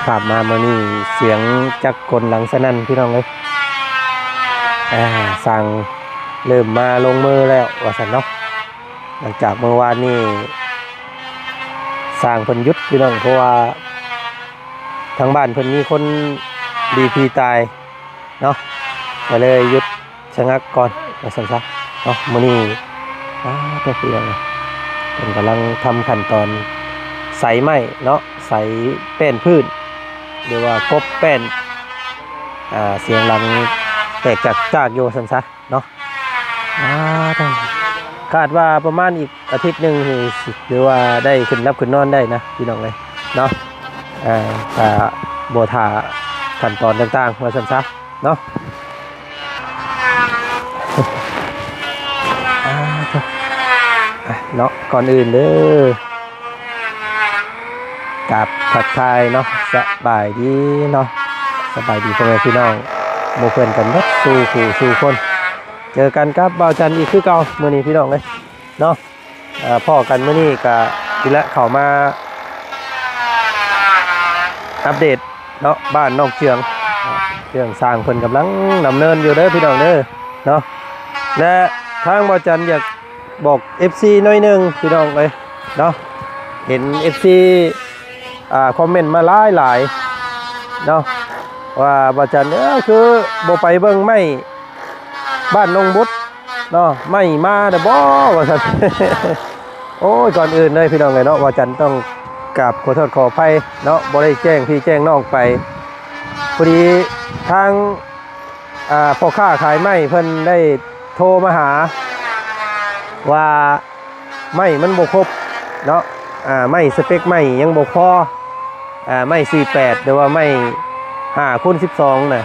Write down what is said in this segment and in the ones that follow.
ພາບມາມື້ນີ້ສຽງຈັກກົນຫຼັງສະໜັ່ນພີ່ນ້ອງເອີຍ. ອ່າ ຊ່າງເລີ່ມມາລົງມືແລ້ວວ່າຊັ້ນເນາະ. ຫຼັງຈາກມື້ວານນີ້ຊ່າງເພິ່ນຢຸດພີ່ນ້ອງ ເພາະວ່າທາງບ້ານເພິ່ນມີຄົນດີຜີຕາຍເນາະ ກໍເລີຍຢຸດ ສະງັກກ່ອນວ່າຊັ້ນຊະເນາະ. ມື້ນີ້ ປາດໂທ້ ພີ່ນ້ອງເອີຍ ເພິ່ນກຳລັງທຳຂັ້ນຕອນໃສ່ໄມ້ເນາະ ໃສ່ແປ້ນພື້ນ ຫຼືວ່າກົບແປ້ນ. ອ່າ ສຽງຫຼັງແຕກຈາກໆຢູ່ວ່າຊັ້ນຊະເນາະ. ປາດໂທ້ ຄາດວ່າປະມານອີກອາທິດໜຶ່ງນີ້ ຫຼືວ່າໄດ້ຂຶ້ນຫຼັບຂຶ້ນນອນໄດ້ນະ ພີ່ນ້ອງເອີຍເນາະ. ອ່າ ກະບໍ່ຖ້າຂັ້ນຕອນຕ່າງໆວ່າຊັ້ນຊະ ເນາະ. ອ່າ ເນາະ ກ່ອນອື່ນເດີ ກາບທັກທາຍເນາະ ສະບາຍດີເນາະ ສະບາຍດີພໍ່ແມ່ພີ່ນ້ອງ ໝູ່ເພື່ອນກັນເບິດສູ່ຜູ້ສູ່ຄົນ. ເຈີກັນກັບບ່າວຈັນອີກຄືເກົ່າມື້ນີ້ ພີ່ນ້ອງເອີຍເນາະ. ເອີ ພໍ້ກັນມື້ນີ້ກະນີ້ແຫຼະ ເຂົ້າມາອັບເດດເນາະ ບ້ານນ້ອງເຈືອງ ເລື່ອງສ້າງເພິ່ນກຳລັງດຳເນີນຢູ່ເດີພີ່ນ້ອງເດີເນາະ. ແລະທາງບ່າວຈັນຢາກບອກເອັຟຊີໜ້ອຍໜຶ່ງພີ່ນ້ອງເອີຍເນາະ ເຫັນເອັຟຊີ ອ່າ ຄອມເມັນມາຫຼາຍໆເນາະ ວ່າບ່າວຈັນເອີຍ ຄືບໍ່ໄປເບິ່ງໄມ້ ບ້ານໜອງບຸດເນາະ ໄມ້ມາແລ້ວບໍ່ວ່າຊັ້ນ. ໂອ້ຍ ກ່ອນອື່ນເລີຍພີ່ນ້ອງເອີຍເນາະ ບ່າວຈັນຕ້ອງກາບຂໍໂທດຂໍອະໄພເນາະ ບໍ່ໄດ້ແຈ້ງພີ່ແຈ້ງນ້ອງໄປ. ພໍດີທາງ ອ່າ ພໍ່ຄ້າຂາຍໄມ້ເພິ່ນໄດ້ໂທມາຫາວ່າ ໄມ້ມັນບໍ່ຄົບເນາະ ອ່າ ໄມ້ສະເປັກໄມ້ຍັງບໍ່ພໍ ອ່າ ໄມ້ສີ່ແປດ ຫຼືວ່າໄມ້ຫ້າຄູນສິບສອງນະ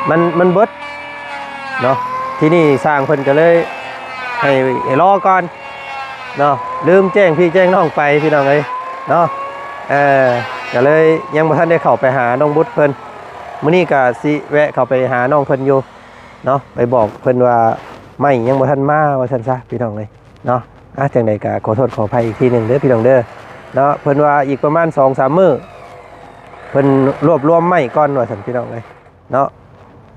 ມັນ ມັນເບິດເນາະ. ທີນີ້ຊ່າງເພິ່ນກໍເລີຍໃຫ້ ໃຫ້ລໍກ່ອນເນາະ ລືມແຈ້ງພີ່ແຈ້ງນ້ອງໄປ ພີ່ນ້ອງເອີຍເນາະ. ເອີ ກໍເລີຍຍັງບໍ່ທັນໄດ້ເຂົ້າໄປຫານ້ອງບຸດເພິ່ນ ມື້ນີ້ກໍຊິແວະເຂົ້າໄປຫານ້ອງເພິ່ນຢູ່ເນາະ ໄປບອກເພິ່ນວ່າໄມ້ຍັງບໍ່ທັນມາ ວ່າຊັ້ນຊະ ພີ່ນ້ອງເອີຍ ເນາະ. ອ່າ ຈັ່ງໃດກໍຂໍໂທດຂໍອະໄພອີກທີໜຶ່ງເດີພີ່ນ້ອງເດີເນາະ. ເພິ່ນວ່າອີກປະມານສອງສາມມື້ ເພິ່ນລວບລວມໄມ້ກ່ອນວ່າຊັ້ນ ພີ່ນ້ອງເອີຍເນາະ.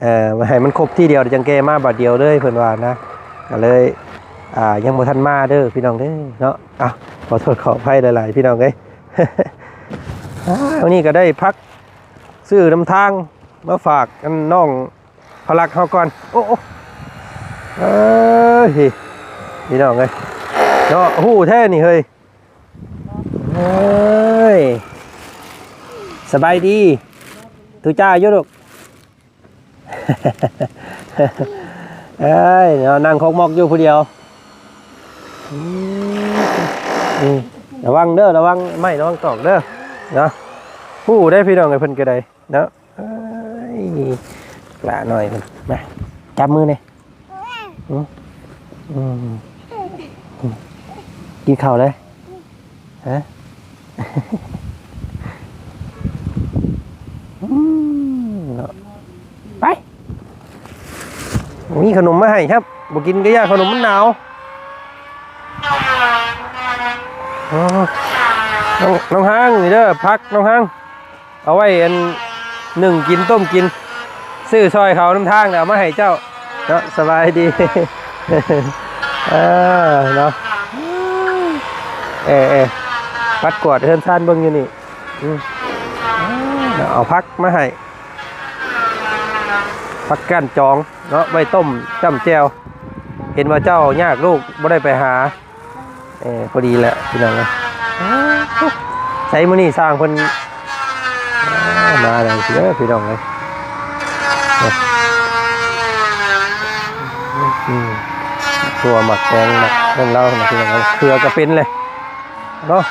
ເອີ ໃຫ້ມັນຄົບທີດຽວ ຈັ່ງແກ່ມາບາດດຽວເລີຍ ເພິ່ນວ່ານະ. ກໍເລີຍ ອ່າ ຍັງບໍ່ທັນມາເດີພີ່ນ້ອງເດີເນາະ. ອ່າ ຂໍໂທດຂໍອະໄພຫຼາຍໆ ພີ່ນ້ອງເອີຍ. ອ່າ ມື້ນີ້ກໍໄດ້ຜັກຊື້ນຳທາງມາຝາກອັນນ້ອງ ພະລັກເຮົາກ່ອນ. ໂອ້ ໂອ້ ເອີຍ ພີ່ນ້ອງເອີຍເນາະ ຮູ້ແທ້ນີ້ເຮີ້ຍ. ເອີຍ ສະບາຍດີ ຕູຈ້າຢູ່ລູກ. ເອີຍ ເນາະ ນັ່ງຄົກໝອກຢູ່ຜູ້ດຽວ. ອືມ ອືມ ລະວັງເດີ ລະວັງໄມ້ ລະວັງຕອກເດີເນາະ. ຮູ້ໄດ໋ພີ່ນ້ອງເອີຍ ເພິ່ນກໍໄດ້ເນາະ. ເອີຍ ຫຼ້ານ້ອຍເພິ່ນ ມາ ຈັບມືແດ່. ອືມ ອືມ ກິນເຂົ້າເລີຍ ຮະ ອືມ ເນາະ ໄປ ມີຂະໜົມມາໃຫ້ຄັບ ບໍ່ກິນກໍຢ່າ ຂະໜົມມັນໜາວ. ອໍ ນ້ອງ ນ້ອງຮາງ ນີ້ເດີ ຜັກນ້ອງຮາງ. ເອົາໄວ້ອັນ ໜຶ້ງກິນ ຕົ້ມກິນ ຊື້ຊ່ອຍເຂົານຳທາງ ແລ້ວເອົາມາໃຫ້ເຈົ້າເນາະ. ສະບາຍດີ ເອີ ເນາະ ເອີ ເອີ ປັດກວາດເຮືອນຊານເບິ່ງຢູ່ນີ້. ອືມ ເອົາຜັກມາໃຫ້ ຜັກກ້ານຈອງເນາະ ໄວ້ຕົ້ມຈ້ຳແຈ່ວ. ເຫັນວ່າເຈົ້າຍາກ ລູກບໍ່ໄດ້ໄປຫາ. ເອີ ພໍດີແຫຼະພີ່ນ້ອງເອີຍ. ໃສມື້ນີ້ຊ່າງເພິ່ນ ອ່າ ມາແລ້ວເດີພີ່ນ້ອງເອີຍ. ອືມ ຕົວໝາກແຕງ ໝາກເຄື່ອງລາວນະພີ່ນ້ອງເອີຍ ເຄືອກໍເປັນເລີຍເນາະ.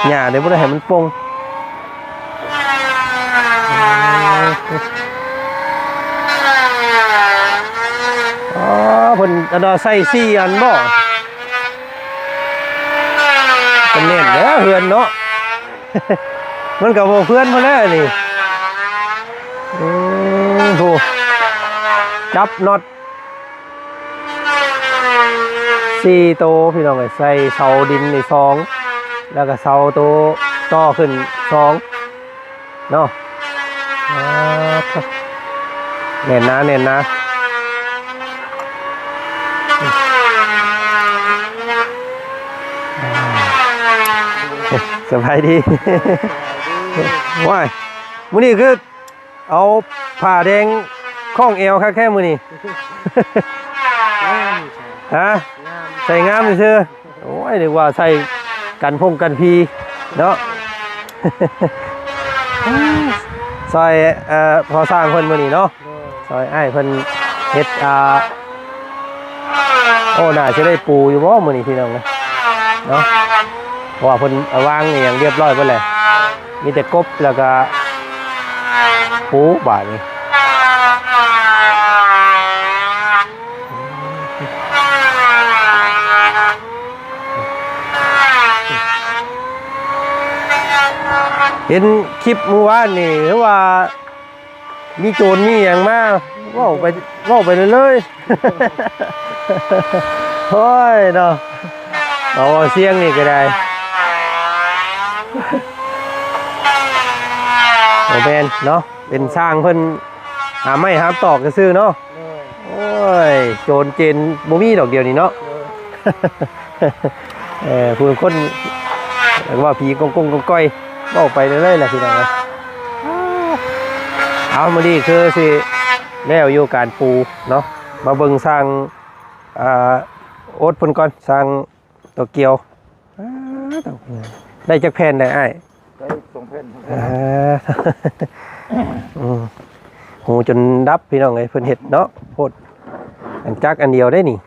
ຫຍ້າເດ້ ບໍ່ໄດ້ໃຫ້ມັນປົ່ງ. ອໍ ເພິ່ນອັນວ່າໃສ່ສີ່ອັນບໍ? ກໍແໜ້ນແຫຼະເຮືອນເນາະ. ມັນກໍບໍ່ເພື່ອນພຸ້ນແຫຼະນີ້. ອືມ ໂອ້ ຈັບນັອດ ສີ່ໂຕພີ່ນ້ອງເອີຍ ໃສ່ເສົາດິນນີ້ສອງ ແລ້ວກໍເສົາໂຕຕໍ່ຂຶ້ນສອງເນາະ. ອ່າ ແໜ້ນໜາ ແໜ້ນໜາ. ສະບາຍດີ. ວ້າຍ ມື້ນີ້ຄື ເອົາຜ້າແດງຄ້ອງແອວຄັກແທ້ມື້ນີ້. ງາມ ຮະ? ງາມ ໃສ່ງາມຊື່ໆ. ໂອ້ຍ ນຶກວ່າໃສ່ກັນພົງກັນຜີເນາະ. ຊ່ອຍ ເອີ ພໍ່ຊ່າງເພິ່ນມື້ນີ້ເນາະ. ໂດຍ ຊ່ອຍອ້າຍເພິ່ນເຮັດ ອ່າ ໂອ້ ໜ້າຊິໄດ້ປູຢູ່ບໍ່ມື້ນີ້ພີ່ນ້ອງເອີຍເນາະ ເພາະວ່າເພິ່ນວາງອີ່ຫຍັງຮຽບຮ້ອຍເບິດແລ້ວ ມີແຕ່ກົບແລ້ວກະປູບາດນີ້. ເຫັນຄລິບມື້ວານນີ້ ຄືວ່າ ມີໂຈນມີຫຍັງມາ ເວົ້າໄປ ເວົ້າໄປເລີຍໆ. ໂອ້ຍເນາະ ເອົາ ເອົາສຽງນີ້ກໍໄດ້ ບໍ່ແມ່ນເນາະ ເປັນຊ່າງເພິ່ນຫາໄມ້ຫາຕອກຊື່ໆເນາະ. ໂດຍ ໂອ້ຍ ໂຈນເຈນບໍ່ມີດອກດຽວນີ້ເນາະ. ໂດຍ ເອີ ຜູ້ຄົນເວົ້າຜີກົງໆກ້ອຍໆ ເວົ້າໄປເລື້ອຍໆແຫຼະພີ່ນ້ອງເອີຍ. ເອົາ ມື້ນີ້ຄືຊິແລ້ວຢູ່ການປູເນາະ ມາເບິ່ງຊ່າງ ອ່າ ໂອດເພິ່ນກ່ອນ ຊ່າງໂຕກຽວ. ອ່າ ໄດ້ຈັກແຜ່ນແລ້ວອ້າຍ? ໄດ້ສອງແຜ່ນ ສອງແຜ່ນ. ອ່າ ອືມ ຫູຈົນດັບພີ່ນ້ອງເອີຍ ເພິ່ນເຮັດເນາະ ໂພດ ອັນຈັກອັນດຽວໄດ້ນີ້.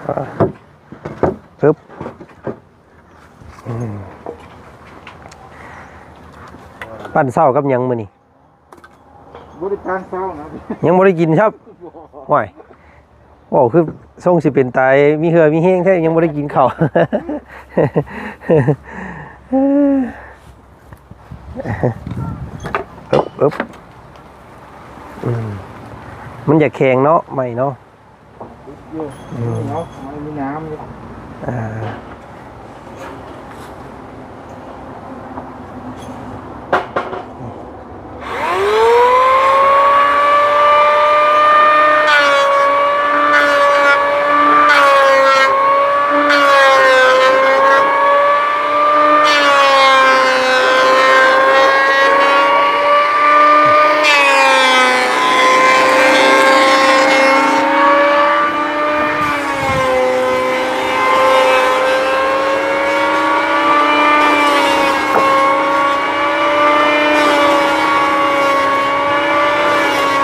ອາ ປຶບ ອືມ ປັ້ນເຊົ້າກັບຫຍັງມື້ນີ້? ບໍ່ໄດ້ປານເຊົ້ານະ ຍັງບໍ່ໄດ້ກິນຊ້ຳ. ໂອ້ຍ ເວົ້າຄືຊົງຊິເປັນຕາຍມີເຫື່ອມີແຮງແທ້ ຍັງບໍ່ໄດ້ກິນເຂົ້າ. ອຶບ ອຶບ ອືມ ມັນຢາກແຂງເນາະ ໄມ້ເນາະ. ຢູ່ ອືມ ເນາະ ມັນມີນ້ຳຢູ່ ອ່າ.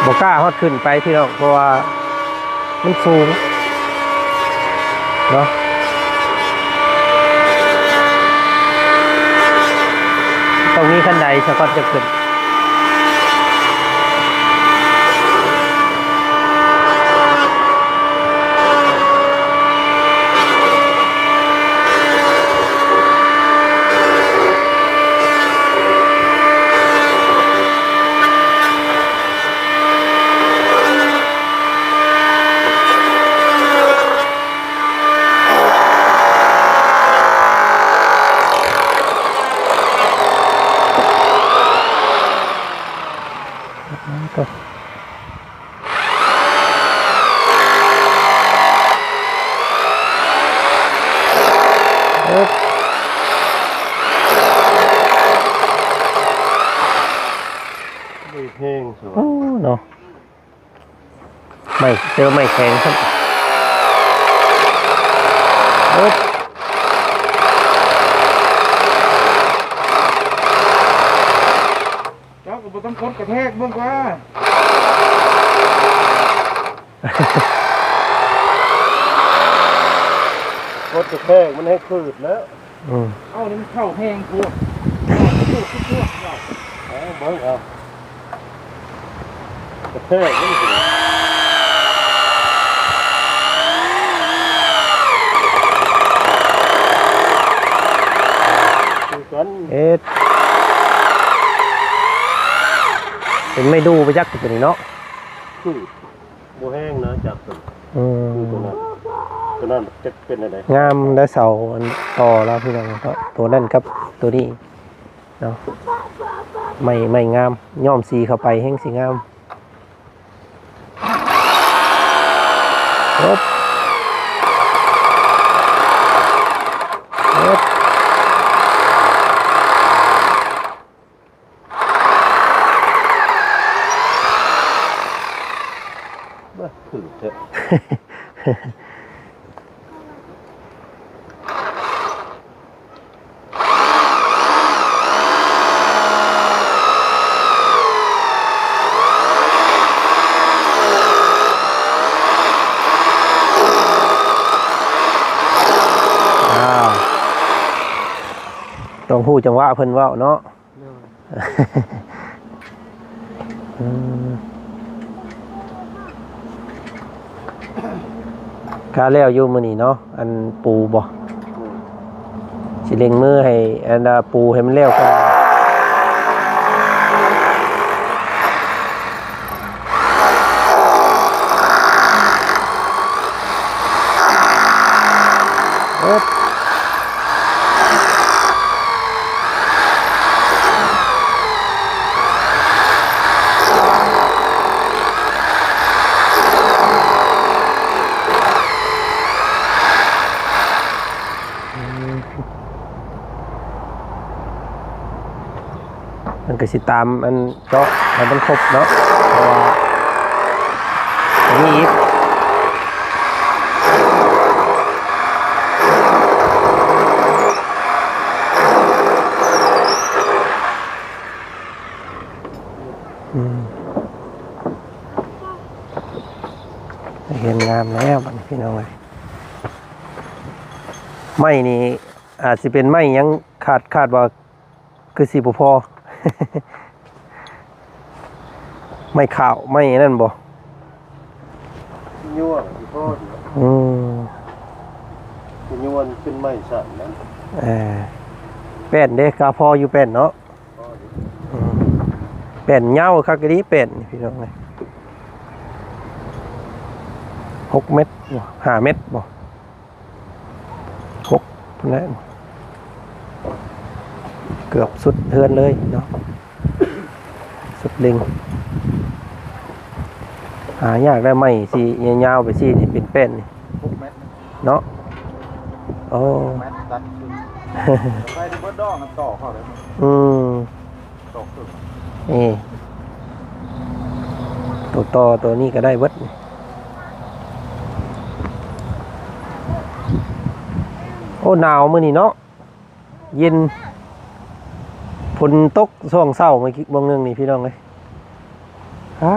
ບໍ່ກ້າຮອດຂຶ້ນໄປພີ່ນ້ອງ ເພາະວ່າ ມັນສູງເນາະ ຕ້ອງມີຄັນໄດສະກ່ອນຈະຂຶ້ນ. ແຮງ ໂອ້ ເນາະ. ໄມ້ ເຈີໄມ້ແຂງຊ້ຳ. ໂອ໊ະ ເຈົ້າກໍບໍ່ຕ້ອງກົດກະແທກເບິ່ງກວ່າ ກົດກະແທກມັນໃຫ້ຂືດແລ້ວ. ອືມ ເອົານີ້ມັນເຂົ້າແຮງໂພດ ຂືດໂພດ ເອົາເບິ່ງເອົາ ກະແທກມັນ ຄືກັນ ເຮັດ ເປັນໄມ້ດູ່ໄປຈັກຕົວນີ້ເນາະ ຄື ບໍ່ແຮງນະ ຈັບຕົວ ອືມ ຄືຕົວນັ້ນ ຕົວນັ້ນຈັກເປັນແນວໃດ? ງາມແລ້ວ ເສົາອັນຕໍ່ລາວ ພີ່ນ້ອງ ໂຕນັ້ນກັບໂຕນີ້ເນາະ ໄມ້ ໄມ້ງາມ ຍ້ອມສີເຂົ້າໄປແຮ່ງຊິງາມ. ເອີບ ເອີບ ບາດ ຖືກແທ້. ຕ້ອງຮູ້ຈັງຫວະເພິ່ນເວົ້າເນາະ. ໂດຍ ອືມ ກະແລ້ວຢູ່ມື້ນີ້ເນາະ ອັນປູບໍ່? ອືມ ຊິເລັ່ງມືໃຫ້ອັນ ອາ ປູໃຫ້ມັນແລ້ວກ່ອນ. ມັນກະຊິຕາມອັນ ເຈາະໃຫ້ມັນຄົບເນາະ ເພາະວ່າມີອີກ ອືມ ເຫັນງາມແລ້ວບັດນີ້ ພີ່ນ້ອງເອີຍ. ໄມ້ນີ້ອາດຊິເປັນໄມ້ຫຍັງ ຄາດ ຄາດວ່າ ຄືຊິບໍ່ພໍ ໄມ້ຂາວ ໄມ້ອັນນັ້ນບໍ່? ຍ້ວງຊິພໍຢູ່. ອືມ ຊິຍ້ວງເປັນໄມ້ສັນນັ້ນ. ເອີ ແປ້ນເດ້ ກະພໍຢູ່ແປ້ນເນາະ. ພໍຢູ່. ອືມ ແປ້ນຍາວຄັກອີ່ຫຼີ ແປ້ນນີ້ ພີ່ນ້ອງເອີຍ ຫົກແມັດບໍ່ ຫ້າແມັດບໍ່? ຫົກພຸ້ນແຫຼະ ເກືອບສຸດເຮືອນເລີຍເນາະ ສຸດເຫຼັງ. ຫາຍາກໄດ໋ ໄມ້ຊິຍາວໆ ໄປຊີ້ນີ້ ເປັນແປ້ນນີ້ ຫົກແມັດເນາະ. ໂອ້ ຫົກແມັດຕັດຂຶ້ນ ໄປທີ່ເບິດດອກນັ້ນຕໍ່ເຂົ້າເລີຍ. ອືມ ຕໍ່ເຄິ່ງ ນີ້ ໂຕຕໍ່ໂຕນີ້ກະໄດ້ເບິດ. ໂອ້ ໜາວມື້ນີ້ເນາະ ເຢັນ ຝົນຕົກຊ່ວງເຊົ້າມື້ກີ້ ມື້ໜຶ່ງນີ້ ພີ່ນ້ອງເອີຍ. ອາ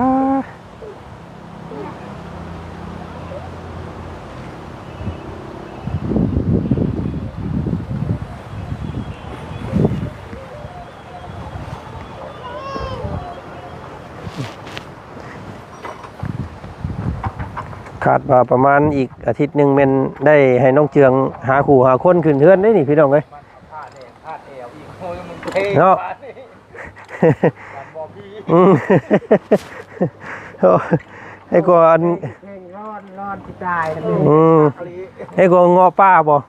ຄາດວ່າປະມານອີກອາທິດໜຶ່ງ ແມ່ນໄດ້ໃຫ້ນ້ອງເຈືອງຫາຄູ່ຫາຄົນຂຶ້ນເຮືອນເດ້ນີ້ ພີ່ນ້ອງເອີຍ ເນາະ. ອືມ ໂອ້ ໃຫ້ກວ່າອັນ ເພງຮ້ອນ ຮ້ອນຊິຕາຍ. ອືມ ໃຫ້ກວ່າເງາະປ່າບໍ່?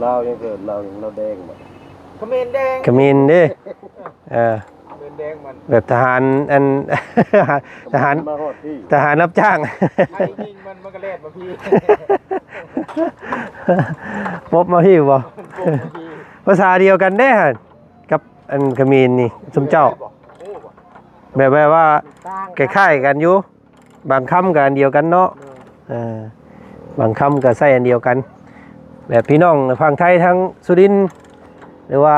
ລາວຍັງເກີດ ລາວຍັງ ລາວແດງບໍ່? ຂະເໝນແດງ ຂະເໝນເດ້. ເອີ ເດີນແດງມັນ ແບບທະຫານ ອັນ ທະຫານ ມາຮອດພີ້ ທະຫານຮັບຈ້າງ ໃຫ້ຍິງມັນ ມັນກະແລ່ນມາພີ້ ປົບມາພີ້ບໍ່? ປົບມາພີ້ ພາສາດຽວກັນເດ້ຫັ້ນ ກັບອັນຂະເໝນນີ້ ຊຸມເຈົ້າ ແບບ ແບບວ່າຄ້າຍໆກັນຢູ່. ບາງຄຳກະອັນດຽວກັນເນາະ. ໂດຍ ເອີ ບາງຄຳກະໃຊ້ອັນດຽວກັນ ແບບພີ່ນ້ອງຝັ່ງໄທທາງສຸລິນ ຫຼືວ່າ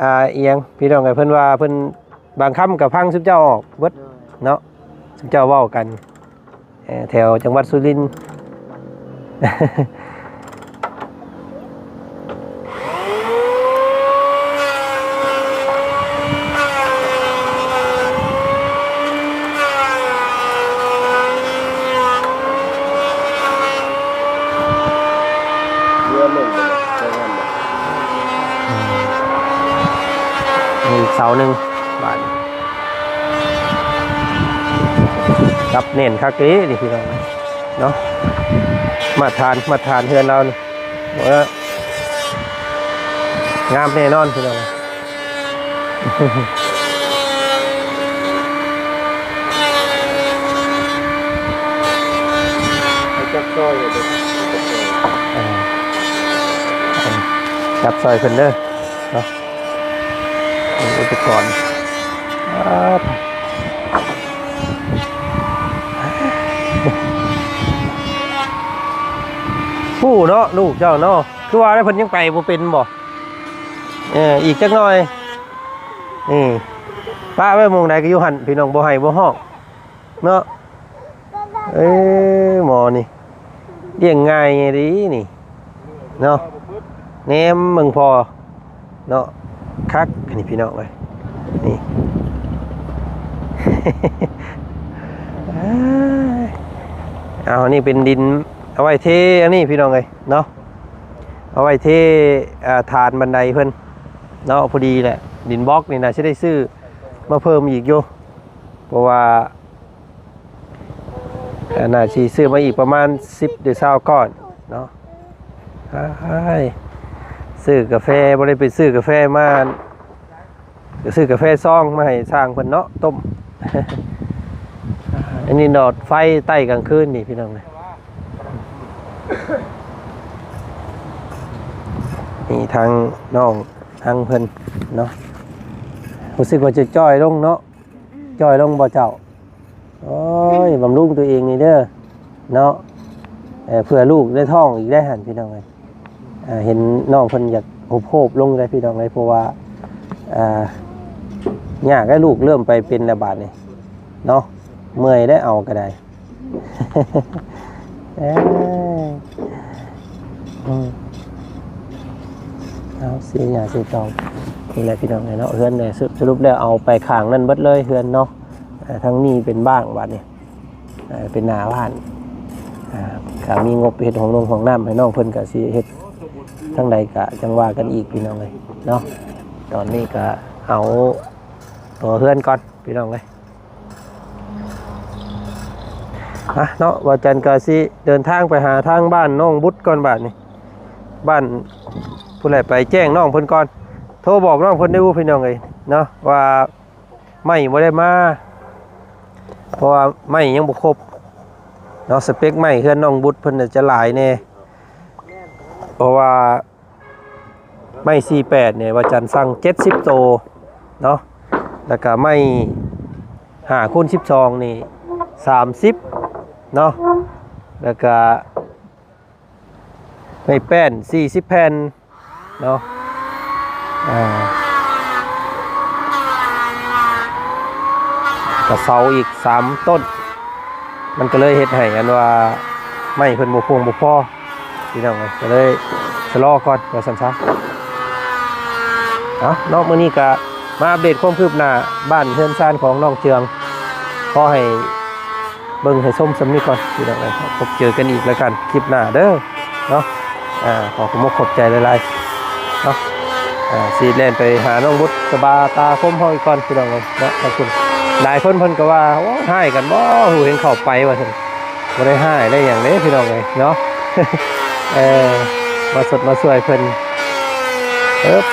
ອ່າ ອີ່ຫຍັງ ພີ່ນ້ອງເພິ່ນວ່າເພິ່ນ ບາງຄຳກະຟັງຊຸມເຈົ້າອອກເບິດ. ໂດຍ ເນາະ ຊຸມເຈົ້າເວົ້າກັນ ເອີ ແຖວຈັງຫວັດສຸລິນ. ເຮືອນໜຶ່ງ ເຮືອນໜຶ່ງ ບາດນີ້ ເສົາໜຶ່ງ ບາດນີ້ ຈັບແໜ້ນຄັກເດ້ນີ້ພີ່ນ້ອງເນາະ. ມາດຖານ ມາດຖານເຮືອນລາວນີ້ ເອີ ງາມແນ່ນອນພີ່ນ້ອງ. ຈັບຊ່ອຍເດີ ເອີ ຈັບຊ່ອຍເພິ່ນເດີເນາະ. ເປັນອຸປະກອນ ຮູ້ເນາະ ລູກເຈົ້າເນາະ. ຄືວ່າແລ້ວ ເພິ່ນຍັງໄປບໍ່ເປັນບໍ່? ເອີ ອີກຈັກໜ່ອຍ ນີ້ ປະໄວ້ໝ່ອງໃດກໍຢູ່ຫັ້ນ ພີ່ນ້ອງ ບໍ່ໄຫ້ບໍ່ຮ້ອງເນາະ. ເອີ ໝໍນີ້ລ້ຽງງ່າຍດີນີ້ເນາະ. ແນມເບິ່ງພໍ້ເນາະ ຄັກ ອັນນີ້ພີ່ນ້ອງເອີຍ ນີ້ ເອົາ ນີ້ເປັນດິນເອົາໄວ້ເທອັນນີ້ພີ່ນ້ອງເອີຍເນາະ. ເອົາໄວ້ເທ ອ່າ ຖານບັນໄດເພິ່ນເນາະ. ພໍດີແຫຼະ ດິນບລັອກນີ້ນະ ຊິໄດ້ຊື້ມາເພີ່ມອີກຢູ່ ເພາະວ່າ ອ່າ ໜ້າຊິຊື້ມາອີກປະມານສິບຫຼືຊາວກ້ອນເນາະ. ອ້າຍ ຊື້ກາແຟ ບໍ່ໄດ້ໄປຊື້ກາແຟມາ ກໍຊື້ກາແຟຊອງມາໃຫ້ຊ່າງເພິ່ນເນາະ ຕົ້ມ. ອັນນີ້ຫຼອດໄຟໃຕ້ກາງຄືນນີ້ພີ່ນ້ອງເອີຍ. ນີ້ທາງນ້ອງທາງເພິ່ນເນາະ ຮູ້ສຶກວ່າຈະຈ່ອຍລົງເນາະ. ຈ່ອຍລົງບໍ່ເຈົ້າ? ໂອ້ຍ ບຳລຸງຕົວເອງນີ້ເດີເນາະ. ເອີ ເພື່ອລູກໄດ້ທ້ອງອີກໄດ້ຫັ້ນພີ່ນ້ອງເອີຍ. ອ່າ ເຫັນນ້ອງເພິ່ນຢາກໂຮບໆລົງໄດ໋ພີ່ນ້ອງເອີຍ ເພາະວ່າ ອ່າ ຍາກໃດ໋ ລູກເລີ່ມໄປເປັນແລ້ວບາດນີ້ເນາະ. ເມື່ອຍໄດ໋ ເອົາກໍໄດ້ ເອີ ອືມ ເອົາ ເສຍຫຍ້າເສຍຕອງ ນີ້ແຫຼະພີ່ນ້ອງເອີຍເນາະ. ເຮືອນນີ້ ສະ ສະຫຼຸບແລ້ວເອົາໄປຂ້າງນັ້ນເບິດເລີຍເຮືອນເນາະ. ເອີ ທາງນີ້ເປັນບ້ານບາດນີ້ ເອີ ເປັນໜ້າບ້ານ. ເອີ ກໍມີງົບເຮັດຫ້ອງນົງຫ້ອງນ້ຳໃຫ້ນ້ອງເພິ່ນ ກໍຊິເຮັດທາງໃດກໍຈັ່ງວ່າກັນອີກພີ່ນ້ອງເອີຍເນາະ. ຕອນນີ້ກໍເອົາຕົວເຮືອນກ່ອນພີ່ນ້ອງເອີຍ. ອ່ະເນາະ ບ່າວຈັນກໍຊິເດີນທາງໄປຫາທາງບ້ານນ້ອງບຸດກ່ອນບາດນີ້ ບ້ານ ຜູ້ໃດ ໄປແຈ້ງນ້ອງເພິ່ນກ່ອນ ໂທບອກນ້ອງເພິ່ນໄດ້ບໍ່ພີ່ນ້ອງເອີຍເນາະ ວ່າໄມ້ບໍ່ໄດ້ມາ ເພາະວ່າໄມ້ຍັງບໍ່ຄົບເນາະ. ສະເປັກໄມ້ເຮືອນນ້ອງບຸດເພິ່ນຈະຫຼາຍແດ່ ເພາະວ່າ ໄມ້ສີ່ແປດນີ້ ວ່າຈັນສັ່ງເຈັດສິບໂຕເນາະ ແລ້ວກະໄມ້ຫ້າຄູນສິບສອງນີ້ສາມສິບເນາະ ແລ້ວກະໄມ້ແປ້ນສີ່ສິບແຜ່ນເນາະ. ອ່າ ກະເສົາອີກສາມຕົ້ນ ມັນກໍເລີຍເຮັດໃຫ້ອັນວ່າໄມ້ເພິ່ນບໍ່ພຽງບໍ່ພໍ ພີ່ນ້ອງເອີຍ ກໍເລີຍຊະລໍກ່ອນວ່າຊັ້ນຊະ. ເອົາເນາະ ມື້ນີ້ກໍມາອັບເດດຄວາມຄືບໜ້າບ້ານເຮືອນຊານຂອງນ້ອງເຈືອງ ຂໍໃຫ້ເບິ່ງໃຫ້ຊົມສ່ຳນີ້ກ່ອນ ພີ່ນ້ອງເອີຍ. ພົບເຈີກັນອີກແລ້ວກັນຄລິບໜ້າເດີເນາະ. ອ່າ ຂໍຂອບອົກຂອບໃຈຫຼາຍໆເນາະ. ອ່າ ຊິແລ່ນໄປຫານ້ອງບຸດສະບາຕາຄົມເຮົາອີກກ່ອນ ພີ່ນ້ອງເອີຍເນາະ. ຂອບຄຸນ ຫຼາຍຄົນເພິ່ນກໍວ່າ ໂອ້ ຮ້າຍກັນບໍ່ ຮູ້ເຫັນເຂົ້າໄປວ່າຊັ້ນ. ບໍ່ໄດ້ຮ້າຍໄດ້ຫຍັງເດ້ ພີ່ນ້ອງເອີຍເນາະ. ເອີ ມາສົດມາຊ່ວຍເພິ່ນ ເອີບ.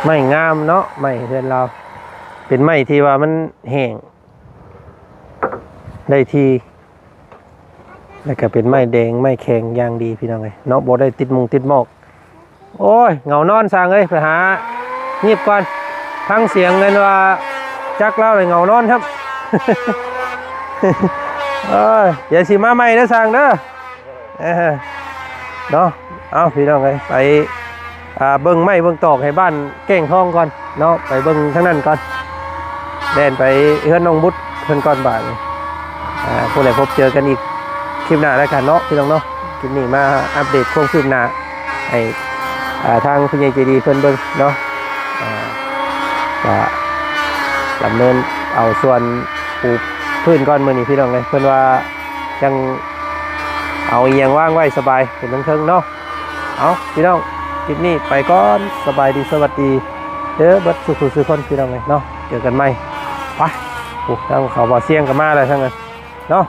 ໄມ້ງາມເນາະ ໄມ້ເຮືອນລາວ ເປັນໄມ້ທີ່ວ່າມັນແຫ້ງໄດ້ທີ່ ແລ້ວກໍເປັນໄມ້ແດງ ໄມ້ແຂງຢ່າງດີ ພີ່ນ້ອງເອີຍເນາະ ບໍ່ໄດ້ຕິດມຸງຕິດໝອກ. ໂອ້ຍ ເຫງົານອນຊ່າງເອີຍ ໄປຫາຫຍິບກ່ອນ ຟັງສຽງເງິນວ່າຈັກລາວເລີຍ ເຫງົານອນຄັບ. ເອີຍ ດຽວຊິມາໃໝ່ເດີຊ່າງເດີ. ເອີ ເນາະ ເອົາ ພີ່ນ້ອງເອີຍ ໄປ ອ່າ ເບິ່ງໄມ້ເບິ່ງຕອກໃຫ້ບ້ານແກ້ງທອງກ່ອນເນາະ ໄປເບິ່ງທາງນັ້ນກ່ອນ ແລ່ນໄປເຮືອນນ້ອງບຸດເພິ່ນກ່ອນບາດນີ້. ອ່າ ຜູ້ໃດພົບເຈີກັນອີກຄລິບໜ້າແລ້ວກັນເນາະ ພີ່ນ້ອງເນາະ. ຄລິບນີ້ມາອັບເດດຄວາມຄືບໜ້າໃຫ້ ອ່າ ທາງຜູ້ໃຫຍ່ໃຈດີເພິ່ນເບິ່ງເນາະ. ອ່າ ກະດຳເນີນເອົາສ່ວນປູພື້ນກ່ອນມື້ນີ້ ພີ່ນ້ອງເອີຍ ເພິ່ນວ່າຍັງເອົາອີ່ຫຍັງວາງໄວ້ສະບາຍຂຶ້ນເທິງໆເນາະ. ເອົາ ພີ່ນ້ອງ ຄລິບນີ້ໄປກ່ອນ ສະບາຍດີ ສະຫວັດດີເດີ ເບິດສູ່ຜູ້ສູ່ຄົນ ພີ່ນ້ອງເອີຍເນາະ. ເຈີກັນໃໝ່ ໄປ. ໂອ້ ທາງເຂົາບໍ່ສຽງກໍມາແລ້ວ ທາງນັ້ນເນາະ.